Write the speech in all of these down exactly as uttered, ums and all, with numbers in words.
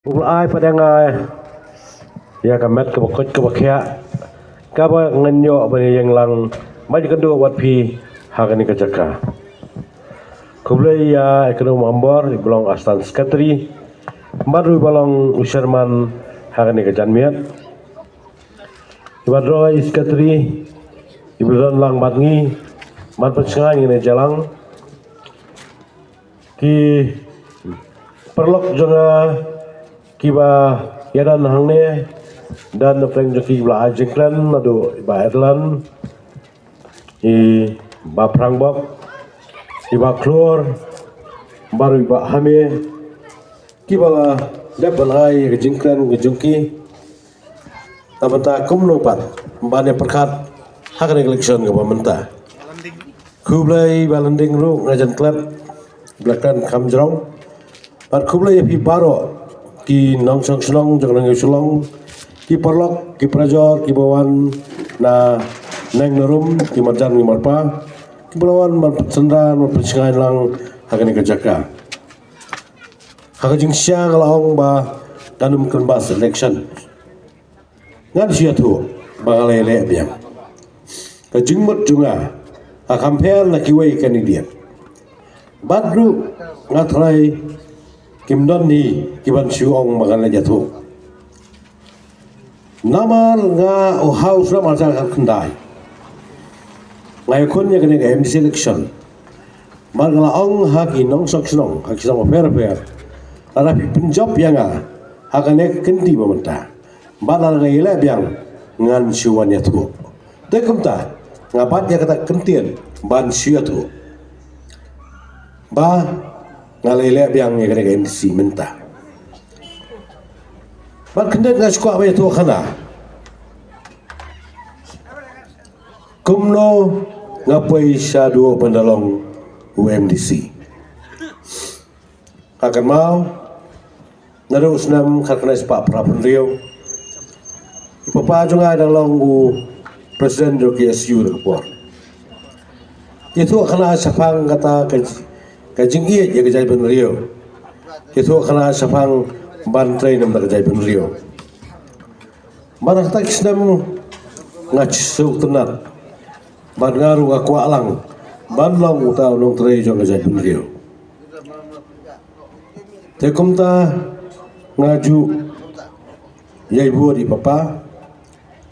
U la ai pat ïa nga ïa ka met kaba koit kaba khiah, kaba ngan ïoh ban ïeng lang ban ïakynduh bad phi ha kane ka jaka. Khublei ïa i Kynrad Mambor, i ba long Assistant Secretary, bad ruh i ba long u Chairman ha kane ka janmiet. I ba dro i Secretary, i ba don lang bad ngi, ban pynshngaiñ ïa kane ka jingïalang. Ki paralok jong nga kiba ïadon hangne, don na pdeng jong ki ba la ai jingkren, naduh i Bah Edlan, i Bah Prangbok, i Bah Khlur, bad ruh i Bah Hame, kiba la dep ban ai ka jingkren ka jong ki. Te mynta kumno pat ban ïa pyrkhat ha kane ka election kaba mynta. Khublei Bah Landing ruh, nga jan klet ba la kren kham jrong. Bad khublei ïa phi baroh ki nongshong shnong jong nongïalam Shillong, ki paralok, ki parajor kiba wan na neng na rum, ki marjan ki marpa, kiba la wan ban pynsynra, ban pynshngaiñ lang ha kane ka jaka. Ha ka jingshisha nga la ong ba kan ym kynbas election. Ngan shu ïathuh ba nga la ïaleh biang. Ka jingmut jong nga ka compare na kiwei ki candidate. Bad ruh nga tharai kim don hi kiban shu ong ba ngan leit ïathuh. Namar nga u ha u snem ar hajar khatkhyndai nga ïakhun ïa kane ka M D C election. Bad nga la ong ha ki nongshong shnong, ha ki shnong bapher bapher, lada phi pynjop ïa nga ha kane ka kynti ba mynta, bad lada nga ïaleh biang, ngan shu wan ïathuh. Te kumta nga bat ïa kata ka ktien ban shu ïathuh ba nga la ïaleh biang ïa kane ka M D C mynta. Bad khyndiat nga shu kwah ban ïathuh khana kumno nga poi shaduh ban da long u M D C. Nga kynmaw naduh u snem khatkhyndai spah phra phew hynriew, i papa jong nga dang long u president jong K S U da ka por. Ïathuh khana shaphang kata ka, ka jingïeit ïa ka jaitbynriew. Ïathuh khana shaphang ban trei namar ka jaitbynriew. Bad ha kata ki snem nga sngewtynnat bad nga ruh nga kwah lang ban long uta u nongtrei jong ka jaitbynriew. Te kumta nga ju ïai bud ïa i papa.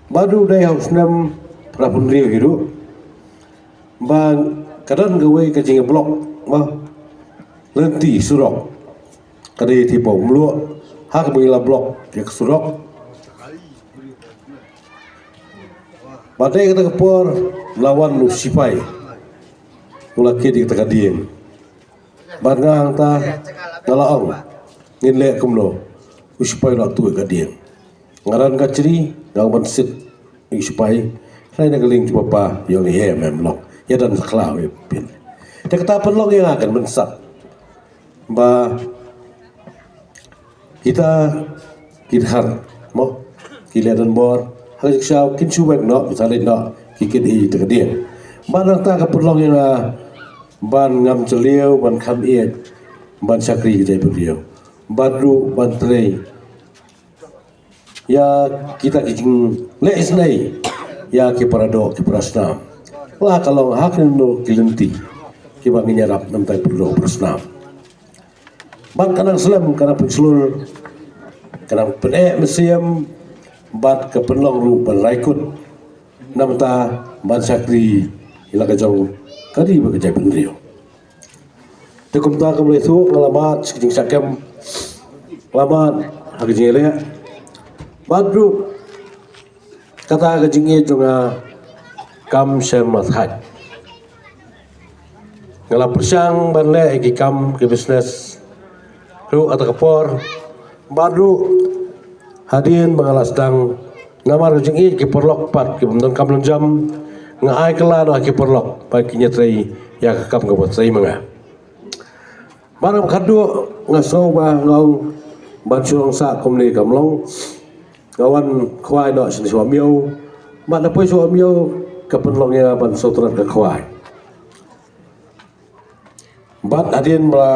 Bad ruh dei ha u snem phra phew hynriew hi ruh ba ka don kawei ka jingïablock, ba lynti surok ka dei te pau mluh ha kaba ngi la block ïa ka surok. Ba dei kata ka por la wan u sipai u la kit ïa kata ka dieng. Bad nga hangta nga la ong, ngin leh kumno, u sipai u la tuh ïa ka dieng. Nga don ka chri, nga ong ban sit ïa u sipai. Hynrei na ka liang jong papa ïa ong, em em long, ïa don sa khlaw ïa pynpin. Te kata pynlong ïa nga kan mynsat ba kita ki dkhar, mo, ki leh donbor ha ka jingshisha kin shu weng noh, kita leit noh, ki kit ïa kata ka dieng. Bad nangta ka pynlong ïa nga ban ngam jylliew, ban kham ïeit, ban shakri ka jaitbynriew, bad ruh ban trei ïa kita ki jingleh isynei ïa ki paradoh ki parasnam. La ka long ha kino kino ki lynti kiba ngin ïarap namar ki paradoh parasnam. Bad ka nang slem, ka nang pynshlur, ka nang pyneh mynsiem, bad ka pynlong ruh ban rai kut namar ban shakri ïa la ka jong ka ri bad ka jaitbynriew. Te kumta, kumba la ïathuh, nga la mad sha ka jingshah kem, la mad ha ka jingïaleh, bad ruh kata ka jingïeit jong nga kam shym la thait. Nga la pyrshang ban leh ïa ki kam ki business ruh ha kata ka por, bad ruh hadien ba nga la sdang, namar ka jingïeit ki paralok pat ki bym donkam lynjam, nga ai kylla noh ïa ki paralok ba kin ïatrei ïa ka kam kaba trei ma nga. Bad ha kaba khatduh nga sngew ba nga ong ban shu long sah kumne kam long. Nga wan khwai noh shane sha Wah Myo. Bad na poi sha Wah Myo ka pynlong ïa nga ban sngewtynnat ka khwai. Bad hadien ba la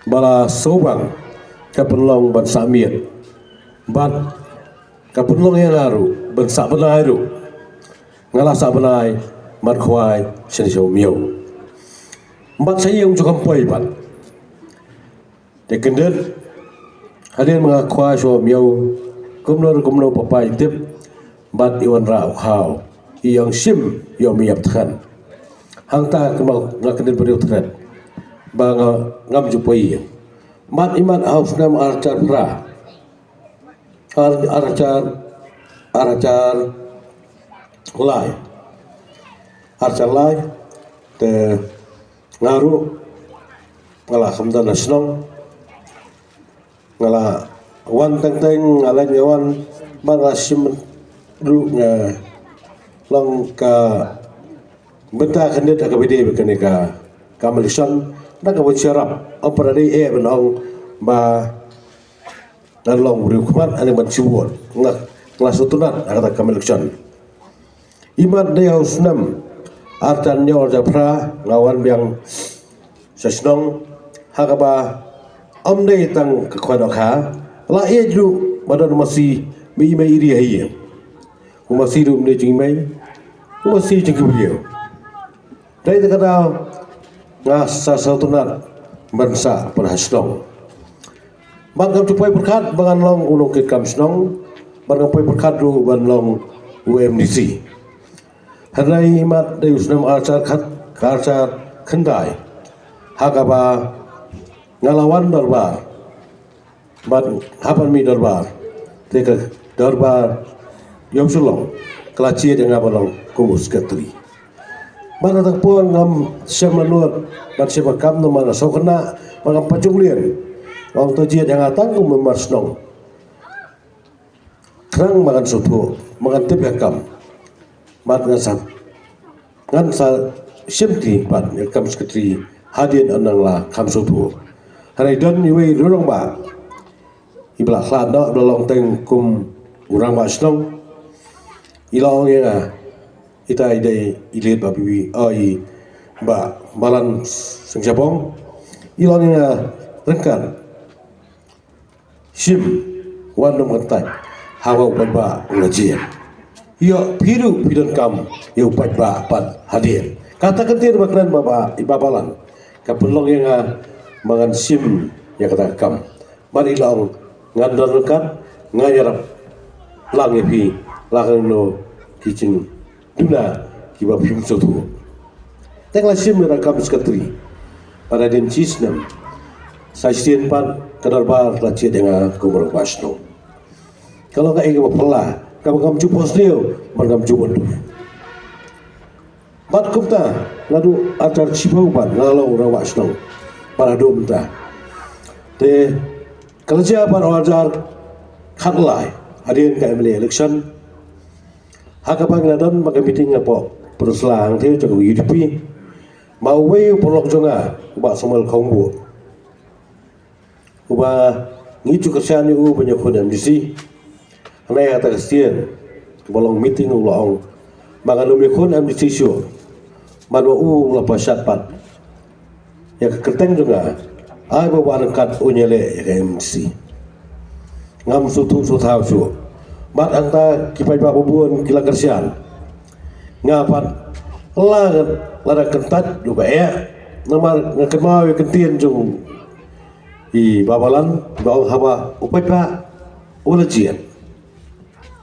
Ba la sngewbang ka pynlong ban sah miet bad ka pynlong ïa nga ruh ban sah bnai ruh. Nga la sah bnai bad khwai shane sha u miaw bad sha ïing jong ka mpoi bad. Te kyndit hadien ba nga khwai sha u miaw, kumno kumno papa i tip bad i wanrah u khaw, i ong shim ïa u miaw than. Hangta kumno nga kyndit bad u thret ba nga ngam ju poi. Mat i mat ha u snem ar hajar phra, ar hajar, ar hajar lai, ar hajar lai. Te nga ruh nga la kham don ha shnong, nga la wan teng teng, nga la wan bad nga shim ruh, nga long ka bynta kyndit ha kaba ïadei bad kane ka kam election. Na kaba sharap, ym pat dei eh ban ong ba ngan long u riew khmat hangne ban shu vote. Nga, nga la sngewtynnat ha kata ka kam election. I mat dei ha u snem ar hajar hynñiew, ar hajar phra, nga wan biang sha shnong ha kaba ym dei tang ka khwai dohkha, la ïeit ruh ba don masi ba i mei i ri ha ïing. U masi ruh ym dei jong i mei, u masi jong ki briew. Dei te ka daw nga sa sngewtynnat ban sah pyrshah shnong. Bad ngam ju poi pyrkhat ba ngan long u nongkitkam shnong, bad ngam poi pyrkhat ruh ban long u M D C. Hynrei i mat dei u snem ar hajar khat, ar hajar khyndai, ha kaba nga la wan dorbar. Bad haba mih dorbar, te ka dorbar ïa u Shillong ka la jied ïa nga ban long kum u secretary. Bad ha kata ka por ngam shem la nud ban shem ka kam namar nga sngewkhynnah, bad ngam pat ju leh. Ong to jied ïa nga tang kum u member shnong. Khnang ba ngan sngewthuh, ba ngan tip ïa ka kam. Bad ngan sa, ngan sa shim kti pat ïa ka kam secretary hadien ba nga la kham sngewthuh. Hynrei don iwei i rangbah iba la khlad noh, iba la long teng kum u rangbah shnong. I la ong ïa nga, ita i dei i leit ba bibi, oh, i Bah Balan Seng Jabong. I la ong ïa nga, ryngkat shim, wat nym kyntait haba u paidbah u la jied. Ïoh phi ruh phi donkam ïa u paidbah pat hadien. Kata ka ktien ba kren ba, ba, i Bah Balan ka pynlong ïa nga ba ngan shim ïa kata ka kam. Bad i la ong ngan don ryngkat, ngan ïarap lang ïa phi la ka no ki jing duna kiba phim sngewthuh. Te nga la shim ïa ka kam secretary. Bad hadien shi snem, sa shisien pat ka dorbar la jied ïa nga kum u rangbah shnong. Ka long kaei kaba phylla, kaba ngam ju phohsniew bad ngam ju wandur. Bad kumta naduh ar hajar shiphew pat nga la long u rangbah shnong. Bad haduh mynta. Te ka la jia pat ha u ar hajar khatlai hadien ka M L A election. Ha kaba ngi la don bad ka meeting hapoh Pynursla hangtei jong ka U D P, ba uwei u paralok jong nga, u Bah Samuel Khongbuh, uba ngi ju kyrshan ïa u ban ïakhun M D C. Hynrei ha kata ka sien ba long meeting u la ong ba ngan ym ïakhun M D C shuh. Bad ba u la pynshad pat ïa ka kyrteng jong nga, ai ba u wan ryngkat un ïaleh ïa ka M D C. Ngam sngewthuh sngewthaw shuh. Bad hangta ki paidbah ba bun ki la kyrshan. Nga pat la, lada kyntait ruh ba eh. Namar nga kynmaw ïa ka ktien jong i Bah Balan ba ong haba u paidbah u la jied,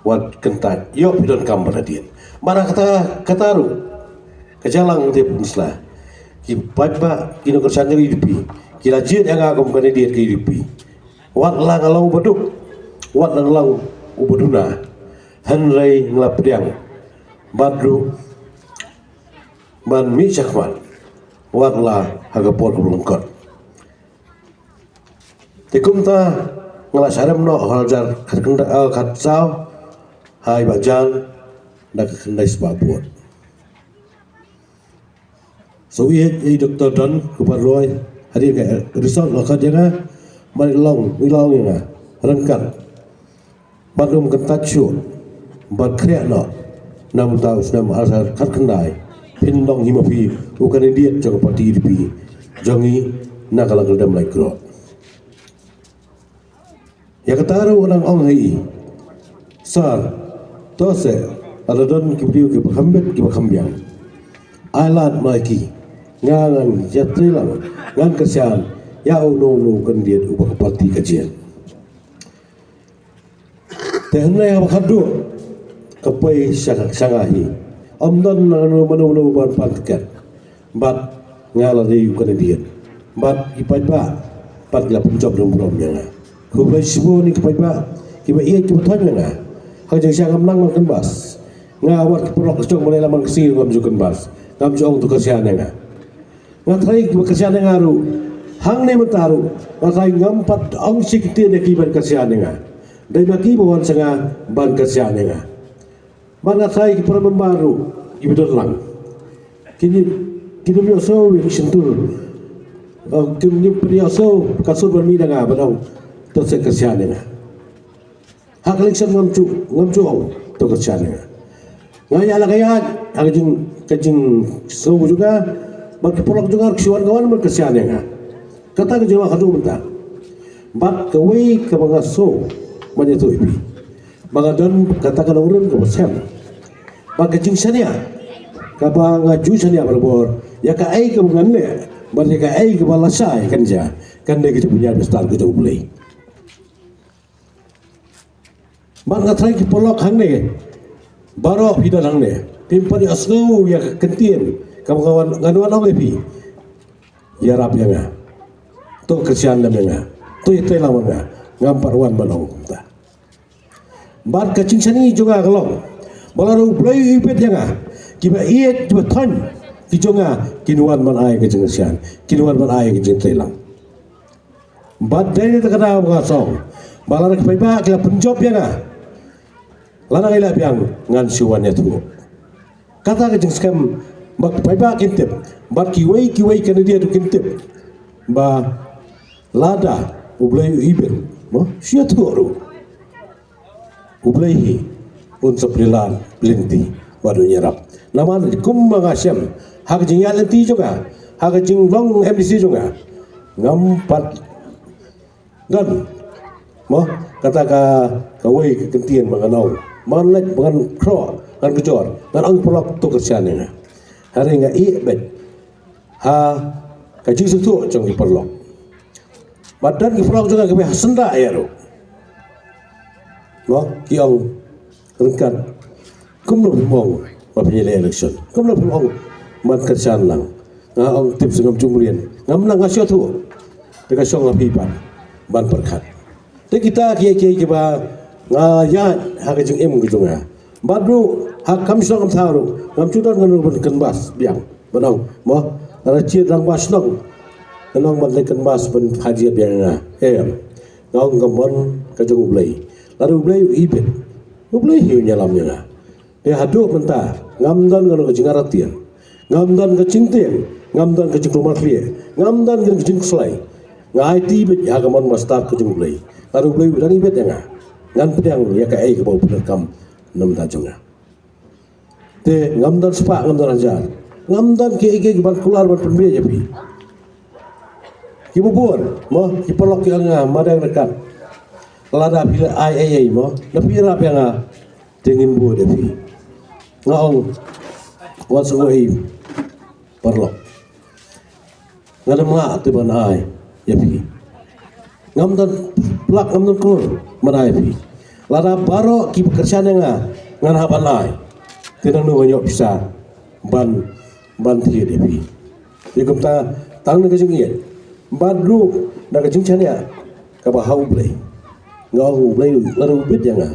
wat kyntait, ïoh phi donkam ban hadien. Bad ha kata, kata ruh ka jia lang ha Pynursla. Ki paidbah, ki nongkyrshan jong ka U D P, ki la jied ïa nga kum u candidate ka U D P. Wat la nga long uba duk, wat la nga long uba duna, hynrei nga la pdiang bad ruh ban mih shakhmat, wat la ha ka por kaba lyngkot. Te kumta nga la shah rem noh ha u ar hajar khatkhyndai, eh, khatsaw, ha i Bah Jan da ka khyndai spah vote. Sa ïeit ïa i Doktor Don Kupar Roy, hadien ka result la khot ïa nga, bad i la ong, i la ong ïa nga, ryngkat, bad ym kyntait shuh, bad khreh noh, na mynta u snem ar hajar khatkhyndai phin long hi ma phi u candidate jong ka party U D P jong ngi na ka Lyngkyrdem Laitkrod. Ïa kata ruh nang ong hi. Sir, to se, lada don ki briew kiba kham bit kiba kham biang, ai lad ma ki. Nga ngan ïatrei lang, ngan kyrshan ïa uno uno u candidate uba ka party ka jin. Te hynrei haba khadduh ka poi sha sha nga hi, ym don mano mano mano ban pan tiket. Bad nga la dei u candidate. Bad ki paidbah pat ki la pynjop dum burom ïa nga. Khublei shibun ïa ki paidbah kiba ïeit kiba thoiñ ïa nga. Ha ka jingshisha ngam nang ban kynbas. Nga wat ki paralok ki jong ba leh lam man ka sngi ngam ju kynbas, ngam ju ong to kyrshan ïa nga. Nga tharai kiba kyrshan ïa nga ruh, hangne mynta ruh nga tharai ngam pat ong shi ktien ïa ki ban kyrshan ïa nga. Dei ma ki ba wan sha nga ban kyrshan ïa nga. Bad nga tharai ki para member ruh kiba don lang, kin ïa, kin ïohsngew ïa ki shyntur. Kin ïa pynïohsngew ka sur ban mih na nga ban ong to se kyrshan ïa nga. Ha ka election ngam ju, ngam ju ong to kyrshan ïa nga. Nga ïaid la ka ïaid ha ka jing, ka jingsngew jong nga. Bad ki paralok jong nga ruh ki wan ka wan ban kyrshan ïa nga. Kata ka jingwan haduh mynta. Bad kawei kaba nga sngew ban ïathuh ïa phi, ba nga don kata ka nongrim kaba sem. Bad ka jingshaniah kaba nga ju shaniah barabor ïa kaei kaba ngan leh bad ïa kaei kaba lashai kan jia, kan dei ka jingpynïaid bitar ka jong U Blei. Bad nga tharai ki paralok hangne baroh phi don hangne, phim pat ïohsngew ïa ka ktien kaba nga wan, ngan wan ong ïa phi. Ïarap ïa nga, to kyrshan lem ïa nga, to ïatreilang ïa nga. Ngam pat wan ban ong kumta. Bad ka jingshaniah jong nga ka long ba lada U Blei u ibit ïa nga, kiba ïeit kiba thoiñ ki jong nga kin wan ban ai ka jingkyrshan, kin wan ban ai ka jingtreilang. Bad dei na kata ka daw ba nga sngew ba lada ki paidbah ki la pynjop ïa nga, lada ngi la biang ngan shu wan ïathuh. Kata ka jingskhem ba ki paidbah kin tip, bad kiwei kiwei candidate ruh kin tip ba lada U Blei u ibit, mo, shu ïathuh ruh. U Blei hi un sa plie lad plie lynti bad un ïarap. Namar kumba nga shem ha ka jingïaid lynti jong nga, ha ka jinglong M D C jong nga, ngam pat don, mo, kata ka, kawei ka ktien ba ngan ong, ba ngan leit, ba ngan khroh, ngan kjor, ngan ong paralok to kyrshan ïa nga. Hynrei nga ïeh beit ha ka jingsngewthuh jong ki paralok. Bad don ki paralok jong nga kiba ha syndah ïa ruh, mo, ki ong ryngkat, kumno phim ong ba phin ïaleh election, kumno phim ong ban kyrshan lang. Nga ong tip sngewbha jong mrien, ngam nang, nga shu ïathuh. Te ka shong ha phi pat ban pyrkhat. Te kita kiei kiei kiba nga ïaid ha ka jingim ka jong nga. Bad ruh ha kam shnong kam thaw ruh ngam shu don ngan ruh ban kynbas biang ban ong, mo, lada jied rangbah shnong ngan ong ban leit kynbas ban phah jied biang ïa nga. Em. Nga ong ka mon ka jong U Blei. Lada U Blei u ibit, U Blei hi un ïalam ïa nga. Te haduh mynta ngam don kano ka jingïaratien, ngam don ka jingtieng, ngam don ka jingkulmar khlieh, ngam don ka jingkhuslai. Nga aiti beit ha ka mon ba stad ka jong U Blei. Lada U Blei u dang ibit ïa nga, ngan pdiang ïa kaei kaba u pyndonkam na bynta jong nga. Te ngam don spah, ngam don hajar, ngam don kiei kiei ban kular ban pynbiej ïa phi. Kiba bun, mo, ki paralok ki ong ïa nga, ma dang ryngkat, lada phi la ai ei ei, mo, lada phi ïarap ïa nga, te ngin bud ïa phi. Nga ong, wat sngew ei paralok, ngan ym lah te ban ai ïa phi. Ngam don plak, ngam don klur ban ai ïa phi. Lada baroh kiba kyrshan ïa nga ngan hap ban ai, te nangno ngan ïoh pisa ban, ban thied ïa phi? Te kumta, tang na ka jingïeit bad ruh na ka jingshaniah kaba ha U Blei, nga ong U Blei lada u bit ïa nga,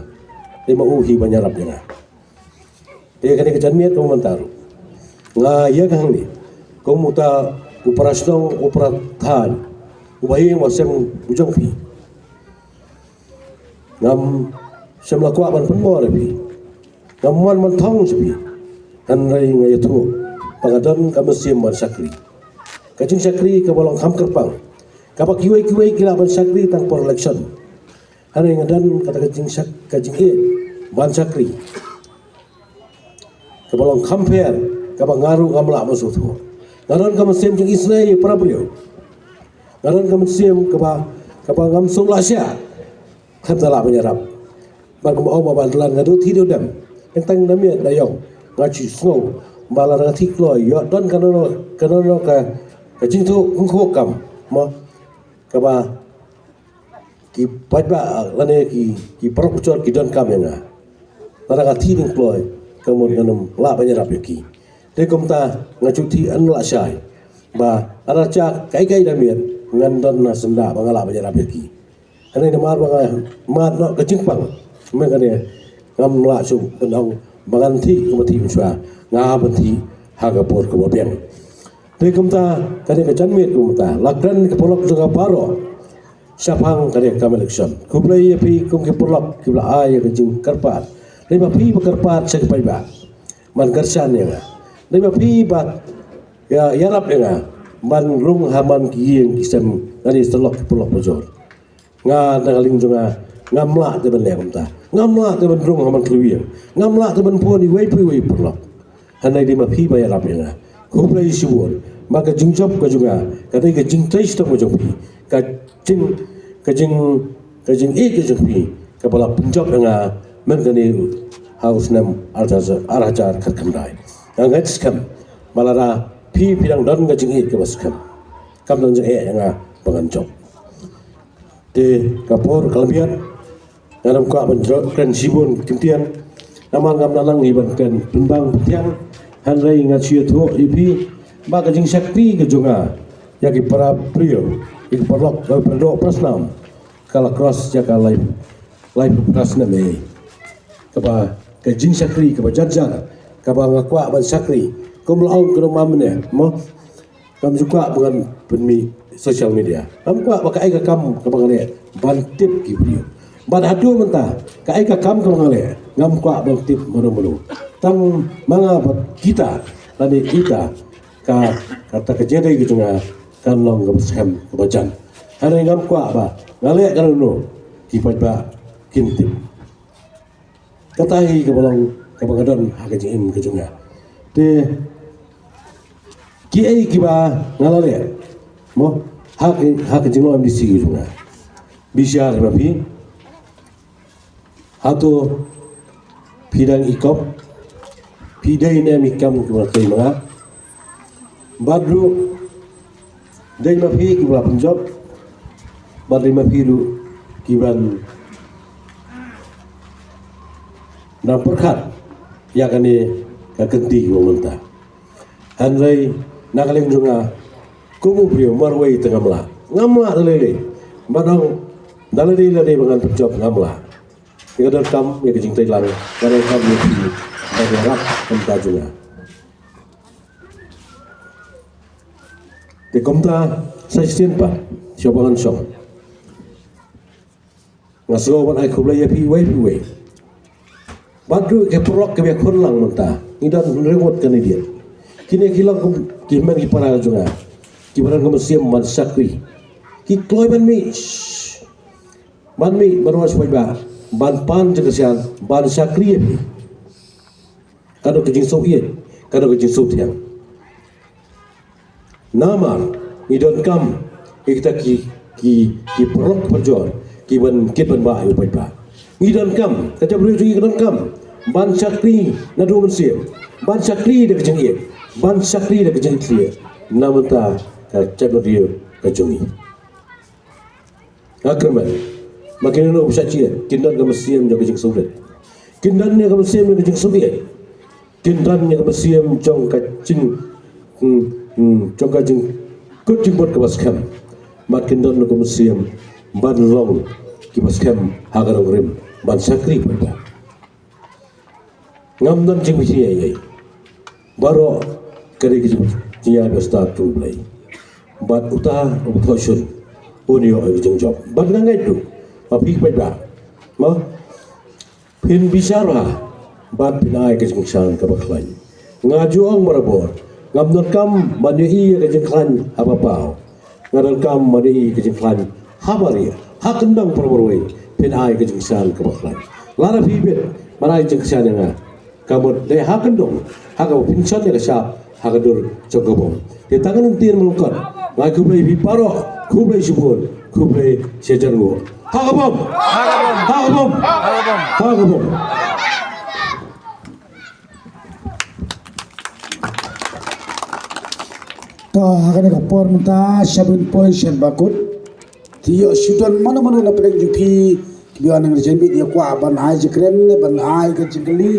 te ma u hi ban ïarap ïa nga. Te kane ka janmiet kaba mynta ruh nga ïa ka hangne kum uta u para shnong, u para thaiñ, u bahaïing basem u jong phi. Ngam shym la kwah ban pynbor ïa phi, ngam wan ban thong sha phi. Hynrei nga ïathuh ba nga don ka mynsiem ban shakri, ka jingshakri kaba long kham kyrpang, kaba kiwei kiwei ki lah ban shakri tang por election. Hynrei nga don kata ka jingshak, ka jingïeit ban shakri kaba long kham pher, kaba nga ruh ngam lah ban sngewthuh. Nga don ka mynsiem jingisynei ïa para briew. Nga don ka mynsiem kaba, kaba ngam sngewlah sha khlem da lah ban ïarap. Bad kumba ong ba ban lan nga dei u thih dei u dem. Teng teng na miet na ïong nga shu sngew ba lada nga thih kloi ïoh don kano kano ka ka jingthoh kynkhooh kam mo kaba ki paidbah lane ki ki paralok parajor ki donkam ïa nga. Lada nga thih dei kloi ka mut ngan ym lah ban ïarap ïa ki. Te kumta nga shu thih, yn lah shai ba lada sha kaei kaei da miet ngan don na syndah ba nga lah ban ïarap ïa ki. Hangne namar ba nga mad noh ka jingpang, mynta kane ngam lah shuh ban ong ba ngan thih kumba thih mynshuwa, nga hap ban thih ha ka por kaba biang. Te kumta kane ka janmiet kumta la kren ka paralok jong nga baroh shaphang kane ka kam election. Khublei ïa phi kum ki paralok kiba la ai ïa ka jingkyrpad. Lei ma phi ba kyrpad sha ki paidbah ban kyrshan ïa nga. Lei ma phi ba ïa ïarap ïa nga ban rung ha man ki ïing ki sem, nga dei sa lok ki paralok parajor. Nga na ka liang jong nga ngam lah te ban leh kumta. Ngam lah te ban rung ha man ki ïing. Ngam lah te ban phone iwei pa iwei paralok. Hangne dei ma phi ba ïarap ïa nga. Khublei shibun. Ba ka jingjop ka jong nga ka dei ka jingtrei shitom ka jong phi. Ka jing ka jing ka jingïeit ka jong phi kaba la pynjop ïa nga mynta kane ha u snem ar hajar ar hajar khatkhyndai. Nga ngeit skhem ba lada phi phi dang don ka jingïeit kaba skhem, kam don jingeh ïa nga ba ngan jop. Te ka por ka la miet, nga dang kwah ban jrok kren shibun ki ktien. Namar ngam nang ïa ban kren pynbang pyntiang, hynrei nga shu ïathuh ïa phi ba ka jingshakri ka jong nga ïa ki para briew, ïa ki paralok, ïa ki para doh para snam, ka la cross ïa ka lai lai phra snem ei. Kaba ka jingshakri kaba jar jar kaba nga kwah ban shakri, kum la ong ka dong ma mynne mo. Ngam ju kwah ba ngan pynmih social media. Ngam kwah ba kaei ka kam kaba nga leh ban tip ki briew. Bad haduh mynta kaei ka kam kaba nga leh ngam kwah ban tip mano mano. Tang ma nga bad kita lane ita ka kata ka jingïadei ka jong nga kan long kaba skhem kaba jan. Hynrei ngam kwah ba nga leh kano kano ki paidbah kin tip. Kata hi kaba long kaba nga don ha ka jingim ka jong nga. Te kiei kiba nga la leh mo ha ka ha ka jinglong M D C ka jong nga. Bishar ma phi. Hato phi dang ikop, phi dei ne em i kam kiba nga tei ma nga. Bad ruh dei ma phi kiba la pynjop, bad dei ma phi ruh kiban nang pyrkhat ïa kane ka kynti kiba mynta. Hynrei na ka liang jong nga kum u briew marwei te ngam lah, ngam lah da lei lei. Ba dang da lei lei lei ba ngan pynjop ngam lah. Te ka donkam ïa ka jingtei lang, ka donkam ïa ka jingtei lang kumta jong nga. Te kumta sa shisien pat shuwa ba ngan shong, nga sngew ban ai khublei ïa phi iwei pa iwei. Bad ruh ki paralok kiba ïakhun lang mynta, ngi don hynriew ngut candidate. Kine ki long kum ki hynmen ki para jong nga kiba don ka mynsiem ban shakri. Ki kloi ban mih, ban mih ban wan sha paidbah, ban pan jingkyrshan, ban shakri ïa phi. Ka dei ka jingsngewsih, ka dei ka jingsngewthiang. Namar ngi donkam ïa kita ki ki ki paralok parajor kiban kit ban bah ïa u paidbah. Ngi donkam, ka jaitbynriew jong ngi ka donkam ban shakri naduh mynsiem, ban shakri da ka jingïeit, ban shakri da ka jingïeit. Na mynta ka jaitbynriew ka jong ngi. Nga kyrmen ba kin ïoh ba sha kin don ka mynsiem jong ka jingsngewrit, kin don ïa ka mynsiem jong ka jingsngewrit, kin don ïa ka mynsiem jong ka jing, hmm, hmm, jong ka jingkut jingmut kaba skhem. Bad kin don ïa ka mynsiem ban long kiba skhem ha ka nongrim ban shakri paidbah. Ngam don jingpyni ïa ei. Baroh ka dei ka jingïaid ba stad jong U Blei. Bad uta uba thoh shun un ïoh ïa ka jingjop. Bad nga ngeit ruh ba phi paidbah, ma, phin bishar bha bad phin ai ka jingkyrshan kaba khlaiñ. Nga ju ong barabor, ngam donkam ban ïohi ïa ka jingkhlaiñ haba paw. Nga donkam ban ïohi ka jingkhlaiñ haba rieh. Ha kyndong para marwei phin ai ka jingkyrshan kaba khlaiñ. Lada phi bit ban ai jingkyrshan ïa nga, ka mut dei ha kyndong ha kaba phin shon ïa ka shap ha ka dur jong ka bom. Te tang kane ka ktien ba lyngkot, nga khublei ïa phi baroh, khublei shibun. Khublei shibun. Ha ka bom. Ha ka bom. Ha ka bom. To ha kane ka por mynta sha ban poi shen bakut. Te ïoh shu don mano mano na pdeng jong phi kiba ïoh nang jan bit ïa kwah ban ai jingkren ne ban ai ka jingkylli.